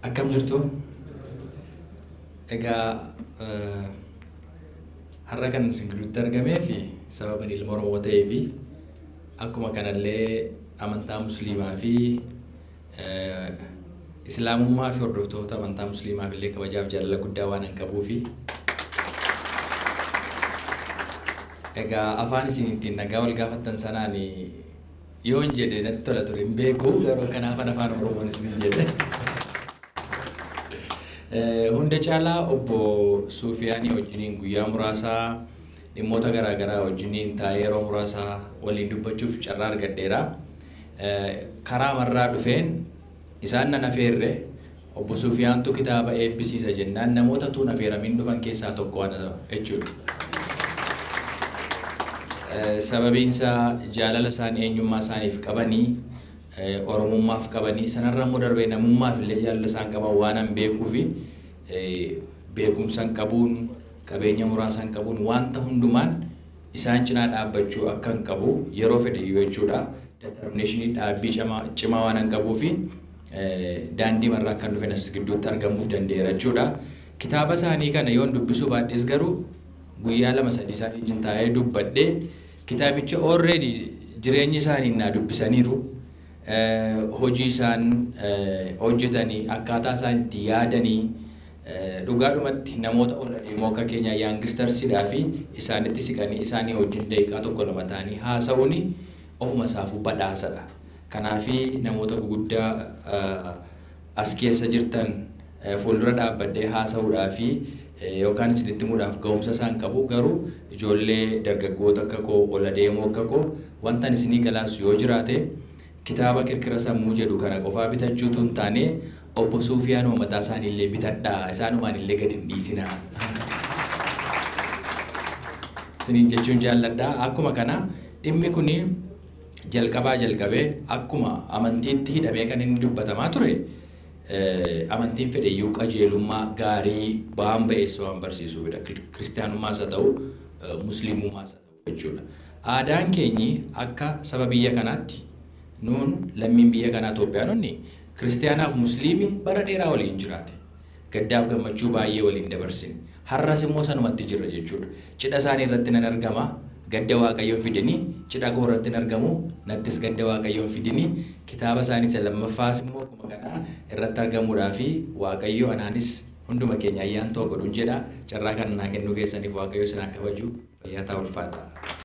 Akkam jirtu? Egaa har'a kan isin gidduutti argamee fi sababa ilma Oromoo ta'ee fi akkuma kanallee amantaa Musliimaa fi Islaamummaa fi hordoftoota amantaa Musliimaaf illee kabajaaf jaalala guddaa waan hin qabuu fi egaa afaan isin ittiin nagaa wal gaafattan sanaan yoon jedhe natti tola ture hin beeku, garuu kanaafan afaan Oromoon isin jedhe. Hunda caalaa obbo Suufiyaanii wajjiniin guyyaa muraasaa dhimmoota garaagaraa wajjiniin taa'ee yeroo muraasaa waliin dubbachuuf carraa argadheera. Karaa marraa dhufeen isaan nan afeerre, obbo Suufiyaantu kitaaba eebbisiisa jennaan namoota tuun afeeramiin dhufan keessaa tokko ana jechuudha. Sababiin isaa jaalala isaan eenyummaa isaaniif qabanii, Oromummaaf qabanii, sanarra immoo darbee namummaaf illee jaalala isaan qaban waan an beekuu fi beekumsa hin qabuun, qabeenya muraasa hin qabuun wanta hundumaan isaan cinaa dhaabbachuu akka hin qabu yeroo fedhe iyyuu jechuudha. Determinationii dhaabbii cimaa waan hin qabuu fi daandii marraa akka hin dhufin as gidduutti argamuuf danda'eera jechuudha. Kitaaba isaanii kana yoon dubbisuu baadhes garuu guyyaa 2-3 isaanii wajjin taa'ee dubbadhee kitaabicha already jireenyi isaanii naa dubbisaniiru. Hojii isaan hojjetanii, akkaataa isaan itti yaadanii, dhugaadhumatti namoota ol adeemoo akka keenya youngstersidhaa fi isaanitti siqanii isaanii wajjin daqiiqaa 1-2 ta'anii haasa'uun ofuma isaafuu badhaasadha. Kanaafi namoota guguddaa as keessa jirtan fuuldura dhaabbadhee haasa'uudhaa fi yookaan isinitti himuudhaaf ga'umsa isaan qabu, garuu ijoollee dargaggoota akka koo ol adeemoo akka koo wanta isinii galaasu yoo jiraate kitaaba Kirkira Sammuu jedhu kana qofaa bitachuutu hin taane obbo Suufiyaan mataa isaanii illee bitadhaa, isaanumaan illee gadi hin dhiisinaa. Isiniin jechuun jaalladhaa. Akkuma kana dhimmi kuni jalqabaa jalqabee akkuma amantiitti hidhamee kan inni dubbatamaa ture, amantiin fedheyyuu qajeelummaa gaarii waan ba'eessa waan barsiisuufidha. Kiristaanummaas haa ta'u, Musliimummaas haa ta'u jechuudha. Aadaan keenyi akka saba biyya kanaatti nuun lammiin biyya kanaa Itoophiyaanonni kiristaanaaf Musliimi bara dheeraa waliin jiraate. Gaddaaf gammachuu baay'ee waliin dabarsine. Har'as immoo sanumatti jirra jechuudha. Cidha isaanii irratti nan argama. Gadda Waaqayyoon fidanii cidha koo irratti hin argamu. Nattis gadda Waaqayyoon fidanii kitaaba isaanii isa lammaffaas immoo akkuma kanaa irratti argamuudhaa fi Waaqayyo anaanis hunduma keenya ayyaantoo godhuun jedha. Carraa kana naa kennuu keessaniif Waaqayyo isin haa kabaju. Fayyaa ta'aa, ulfaadha.